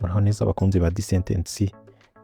Muraho neza abakunzi ba Disentensi,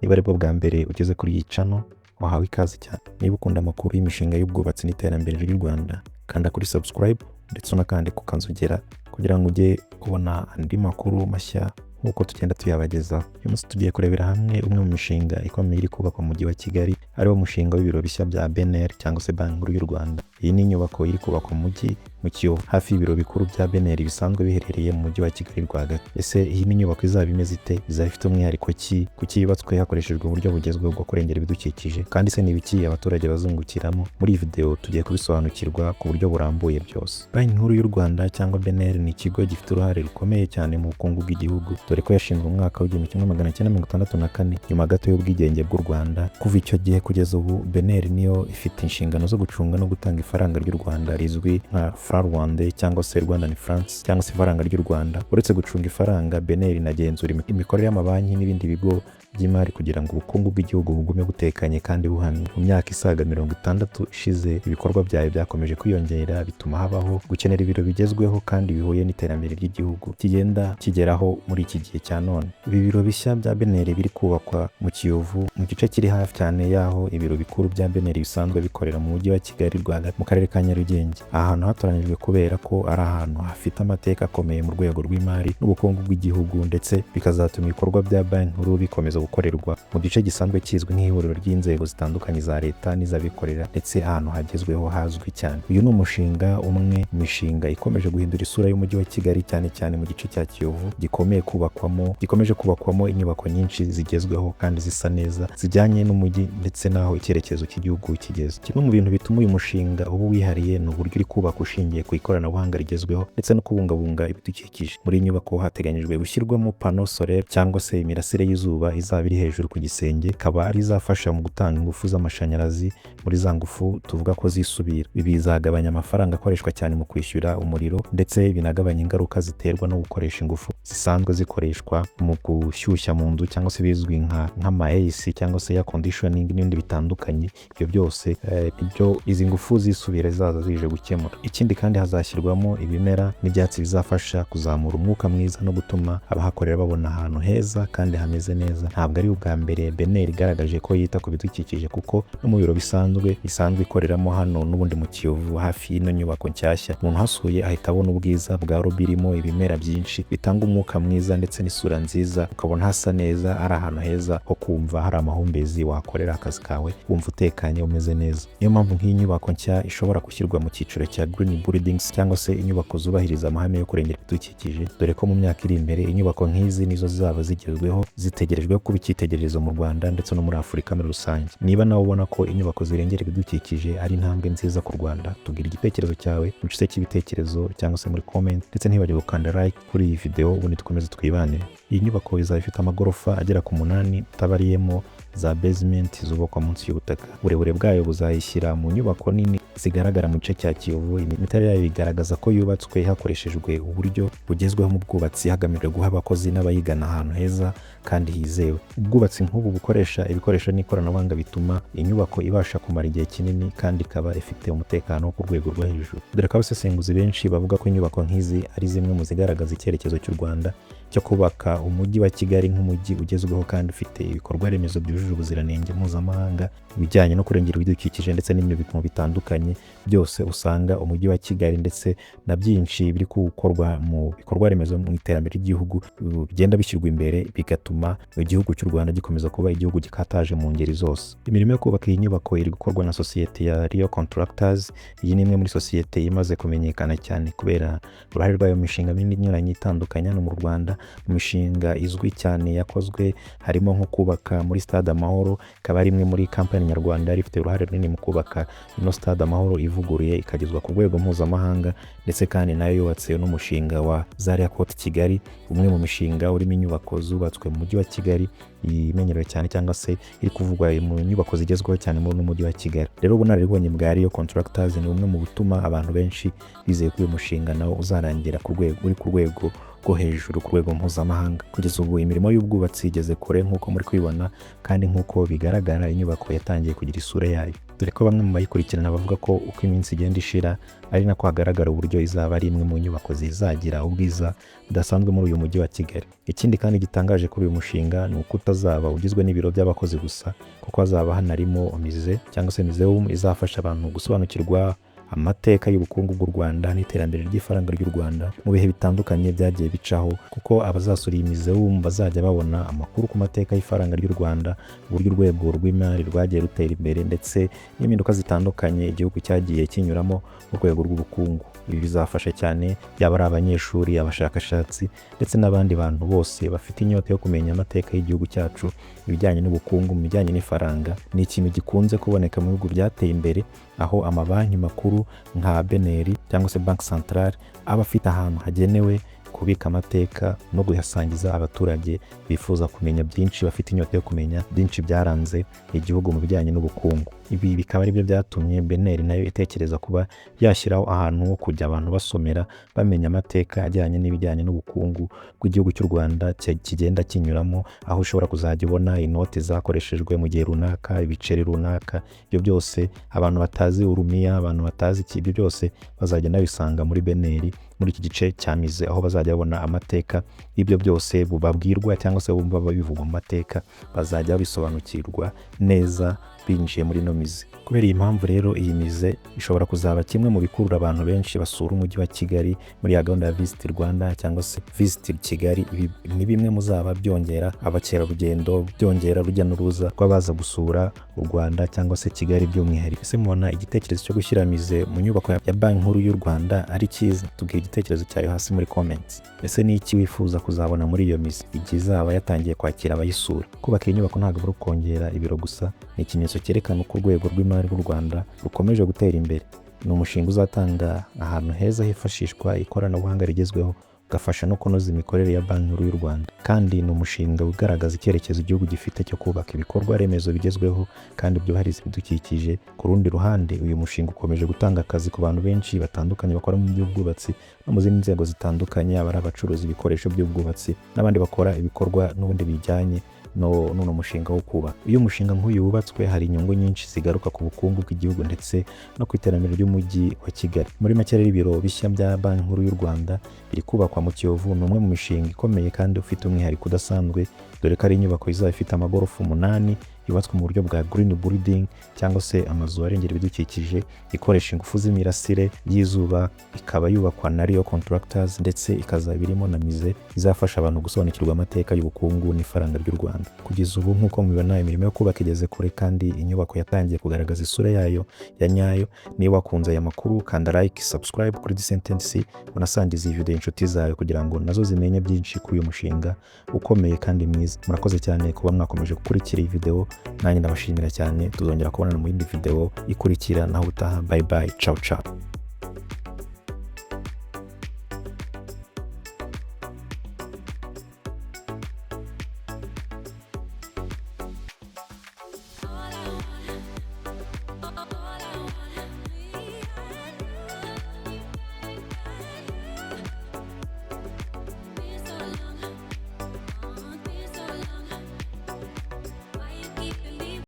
niba aribwo bwa mbere ugeze kuri iyi channel, wahawe ikaze cyane. Niba ukunda amakuru y'imishinga y'ubwubatsi n'iterambere ry'u Rwanda, kanda kuri subscribe ndetse unakande ku kanzogera kugira ngo ujye ubona andi makuru mashya nk'uko tugenda tuyabagezaho. Uyu munsi tugiye kurebera hamwe umwe mu mishinga ikomeye iri kubakwa mu mujyi wa Kigali, ariwo mushinga w'ibiro bishya bya BNR cyangwa se Banki Nkuru y'u Rwanda. Iyi ni inyubako iri kubakwa mu mujyi mu Kiyovu, hafi y'ibiro bikuru bya BNR bisanzwe biherereye mu mujyi wa Kigali rwagati. Ese iyi ni inyubako izaba imeze ite? Izaba ifite umwihariko ki? Kuki yubatswe hakoreshejwe uburyo bugezweho bwo kurengera ibidukikije? Kandi se ni ibiki abaturage bazungukiramo? Muri iyi video tugiye kubisobanukirwa ku buryo burambuye byose. Banki Nkuru y'u Rwanda cyangwa BNR ni ikigo gifite uruhare rukomeye cyane mu bukungu bw'igihugu, dore ko yashinzwe mu mwaka w'1964, nyuma gato y'ubwigenge bw'u Rwanda. Kuva icyo gihe kugeza ubu, BNR niyo ifite inshingano zo gucunga no gutanga ifaranga ry'u Rwanda rizwi nka franc rwandais cyangwa se Rwandan francs cyangwa se ifaranga ry'u Rwanda. Uretse gucunga ifaranga, BNR inagenzura imikorere y'amabanki n'ibindi bigo by'imari kugira ngo ubukungu bw'igihugu bugume butekanye kandi buhamye. Mu myaka isaga 60 ishize, ibikorwa byayo byakomeje kwiyongera, bituma habaho gukenera ibiro bigezweho kandi bihuye n'iterambere ry'igihugu kigenda kigeraho muri iki gihe cya none. Ibi biro bishya bya BNR biri kubakwa mu Kiyovu, mu gice kiri hafi cyane y'aho ibiro bikuru bya BNR bisanzwe bikorera mu mujyi wa Kigali rwagati, mu karere ka Nyarugenge. Aha hantu hatoranyijwe kubera ko ari ahantu hafite amateka akomeye mu rwego rw'imari n'ubukungu bw'igihugu, ndetse bikazatuma ibikorwa bya Banki Nkuru bikomeza gukorerwa mu gice gisanzwe kizwi nk'ihuriro ry'inzego zitandukanye za leta n'iz'abikorera, ndetse ahantu hagezweho hazwi cyane. Uyu ni umushinga umwe mu mishinga ikomeje guhindura isura y'umujyi wa Kigali, cyane cyane mu gice cya Kiyovu gikomeye kubakwamo gikomeje kubakwamo inyubako nyinshi zigezweho kandi zisa neza, zijyanye n'umujyi ndetse n'aho icyerekezo cy'igihugu kigeze. Kimwe mu bintu bituma uyu mushinga uba wihariye ni uburyo uri kubaka ushingiye ku ikoranabuhanga rigezweho ndetse no kubungabunga ibidukikije. Muri iyi nyubako hateganyijwe gushyirwamo panneau solaire cyangwa se imirasire y'izuba izaba iri hejuru ku gisenge, ikaba ari izafasha mu gutanga ingufu z'amashanyarazi muri za ngufu tuvuga ko zisubira. Ibi bizagabanya amafaranga akoreshwa cyane mu kwishyura umuriro, ndetse binagabanya ingaruka ziterwa no gukoresha ingufu zisanzwe zikoreshwa mu gushyushya mu nzu, cyangwa se bizwi nk'ama AC cyangwa se air conditioning n'ibindi bitandukanye. Ibyo byose nibyo izi ngufu zisubira zizaza zije gukemura. Ikindi kandi, hazashyirwamo ibimera n'ibyatsi bizafasha kuzamura umwuka mwiza no gutuma abahakorera babona ahantu heza kandi hameze neza. Ntabwo ari ubwa mbere BNR igaragaje ko yita ku bidukikije, kuko no mu biro bisanzwe isanzwe ikoreramo hano n'ubundi mu Kiyovu, hafi y'ino nyubako nshyashya, umuntu uhasuye ahita abona ubwiza bwa lobby irimo ibimera byinshi bitanga umwuka mwiza ndetse n'isura nziza, ukabona hasa neza, ari ahantu heza ho kumva hari amahumbezi, wakorera akazi kawe wumva utekanye, umeze neza. Niyo mpamvu nk'iyi nyubako nshya ishobora gushyirwa mu cyiciro cya green buildings cyangwa se inyubako zubahiriza amahame yo kurengera ibidukikije, dore ko mu myaka iri imbere inyubako nk'izi nizo zizaba zigezweho, zitegerejwe kuba icyitegererezo mu Rwanda ndetse no muri Afurika muri rusange. Niba nawe ubona ko inyubako zirengera ibidukikije ari intambwe nziza ku Rwanda, tubwira igitekerezo cyawe mu gice cy'ibitekerezo cyangwa se muri comment, ndetse ntibagire gukanda like kuri iyi video, ubundi dukomeze twibanire. Iyi nyubako izaba ifite amagorofa agera ku 8, utabariyemo za basement zubakwa munsi y'ubutaka. Uburebure bwayo buzayishyira mu nyubako nini zigaragara mu gice cya Kiyovu. Imiterere yayo igaragaza ko yubatswe hakoreshejwe uburyo bugezweho mu bwubatsi, hagamijwe guha abakozi n'abayigana ahantu heza kandi hizewe. Ubwubatsi nk'ubu bukoresha ibikoresho n'ikoranabuhanga bituma inyubako ibasha kumara igihe kinini kandi ikaba ifite umutekano ku rwego rwo hejuru, dore ko abasesenguzi benshi bavuga ko inyubako nk'izi ari zimwe mu zigaragaza icyerekezo cy'u Rwanda cyo kubaka umujyi wa Kigali nk'umujyi ugezweho kandi ufite ibikorwa remezo byujuje ubuziranenge mpuzamahanga, ibijyanye no kurengera ibidukikije ndetse n'ibindi bipimo bitandukanye byose. Usanga umujyi wa Kigali ndetse na byinshi biri gukorwa mu bikorwa remezo mu iterambere ry'igihugu bigenda bishyirwa imbere, bigatuma igihugu cy'u Rwanda gikomeza kuba igihugu gikataje mu ngeri zose. Imirimo yo kubaka iyi nyubako iri gukorwa na sosiyete ya Rio Contractors. Iyi ni imwe muri sosiyete imaze kumenyekana cyane kubera uruhare rwayo mu mishinga minini inyuranye itandukanye hano mu Rwanda. Mu mishinga izwi cyane yakozwe harimo nko kubaka muri Stade Amahoro, ikaba ari imwe muri kampani nyarwanda yari ifite uruhare runini mu kubaka ino Stade Amahoro ivuguruye ikagezwa ku rwego mpuzamahanga, ndetse kandi nayo yubatse n'umushinga wa Zaria Court Kigali, umwe mu mishinga urimo inyubako zubatswe mu mujyi wa Kigali imenyerewe cyane cyangwa se iri kuvugwa mu nyubako zigezweho cyane muri uno mujyi wa Kigali. Rero ubunararibonye bwa Rio Contractors ni bumwe mu butuma abantu benshi bizeye ko uyu mushinga nawo uzarangira ku rwego uri ku rwego rwo hejuru ku rwego mpuzamahanga. Kugeza ubu imirimo y'ubwubatsi igeze kure nk'uko muri kubibona, kandi nk'uko bigaragara inyubako yatangiye kugira isura yayo, dore ko bamwe mu bayikurikirana bavuga ko uko iminsi igenda ishira ari nako hagaragara uburyo izaba ari imwe mu nyubako zizagira ubwiza budasanzwe muri uyu mujyi wa Kigali. Ikindi kandi gitangaje kuri uyu mushinga ni uko utazaba ugizwe n'ibiro by'abakozi gusa, kuko hazaba hanarimo musée cyangwa se museum izafasha abantu gusobanukirwa amateka y'ubukungu bw'u Rwanda n'iterambere ry'ifaranga ry'u Rwanda mu bihe bitandukanye byagiye bicaho, kuko abazasura iyi museum bazajya babona amakuru ku mateka y'ifaranga ry'u Rwanda, uburyo urwego rw'imari rwagiye rutera imbere, ndetse n'impinduka zitandukanye igihugu cyagiye kinyuramo mu rwego rw'ubukungu. Ibi bizafasha cyane yaba ari abanyeshuri, abashakashatsi ndetse n'abandi bantu bose bafite inyota yo kumenya amateka y'igihugu cyacu, ibijyanye n'ubukungu, mu bijyanye n'ifaranga. Ni ikintu gikunze kuboneka mu bihugu byateye imbere, aho amabanki makuru nka BNR cyangwa se Banque Centrale aba afite ahantu hagenewe kubika amateka no kuyasangiza abaturage bifuza kumenya byinshi, bafite inyota yo kumenya byinshi byaranze igihugu mu bijyanye n'ubukungu. Ibi bikaba ari byo byatumye BNR nayo itekereza kuba yashyiraho ahantu ho kujya abantu basomera, bamenya amateka ajyanye n'ibijyanye n'ubukungu bw'igihugu cy'u Rwanda kigenda kinyuramo, aho ushobora kuzajya ubona inoti zakoreshejwe mu gihe runaka, ibiceri runaka, ibyo byose abantu batazi urumiya, abantu batazi iki, ibyo byose bazajya babisanga muri BNR muri iki gice cya musée, aho bazajya babona amateka y'ibyo byose babwirwa cyangwa se bumva bivugwa mu mateka, bazajya babisobanukirwa neza binjiye muri ino musée. Kubera iyi mpamvu rero, iyi musée ishobora kuzaba kimwe mu bikurura abantu benshi basura umujyi wa Kigali muri ya gahunda ya Visit Rwanda cyangwa se Visit Kigali. Ibi ni bimwe muzaba byongera abakerarugendo, byongera urujya n'uruza rw'abaza gusura u Rwanda cyangwa se Kigali by'umwihariko. Ese mubona igitekerezo cyo gushyira musée mu nyubako ya Banki Nkuru y'u Rwanda ari cyiza? Tubwire igitekerezo cyawe hasi muri comments. Ese ni iki wifuza kuzabona muri iyo musée igihe izaba yatangiye kwakira abayisura? Kubaka iyi nyubako ntabwo ari ukongera ibiro gusa, ni ikimenyetso cyerekana uko urwego rw'imari rw'u Rwanda rukomeje gutera imbere. Ni umushinga uzatanga ahantu heza hifashishwa ikoranabuhanga rigezweho, ugafasha no kunoza imikorere ya Banki Nkuru y'u Rwanda. Kandi ni umushinga ugaragaza icyerekezo igihugu gifite cyo kubaka ibikorwa remezo bigezweho kandi byubahiriza ibidukikije. Ku rundi ruhande, uyu mushinga ukomeje gutanga akazi ku bantu benshi batandukanye bakora mu by'ubwubatsi no mu zindi nzego zitandukanye, yaba ari abacuruza ibikoresho by'ubwubatsi n'abandi bakora ibikorwa n'ubundi bijyanye no n'uno mushinga wo kubaka. Iyo umushinga nk'uyu wubatswe, hari inyungu nyinshi zigaruka ku bukungu bw'igihugu ndetse no ku iterambere ry'umujyi wa Kigali. Muri make rero, ibiro bishya bya Banki Nkuru y'u Rwanda biri kubakwa mu Kiyovu ni umwe mu mishinga ikomeye kandi ufite umwihariko udasanzwe, dore ko ari inyubako izaba ifite amagorofa 8, yubatswe mu buryo bwa green building cyangwa se amazu arengera ibidukikije, ikoresha ingufu z'imirasire y'izuba, ikaba yubakwa na Real Contractors, ndetse ikazaba irimo na musée izafasha abantu gusobanukirwa amateka y'ubukungu n'ifaranga ry'u Rwanda. Kugeza ubu, nk'uko mubibona, imirimo yo kubaka igeze kure kandi inyubako yatangiye kugaragaza isura yayo ya nyayo. Niba wakunze aya makuru, kanda like, subscribe kuri Decent, unasangiza iyi video inshuti zawe kugira ngo nazo zimenye byinshi kuri uyu mushinga ukomeye kandi mwiza. Murakoze cyane kuba mwakomeje gukurikira iyi video, nanjye ndabashimira cyane. Tuzongera kubonana mu yindi video ikurikira. Naho utaha, bye bye, ciao ciao.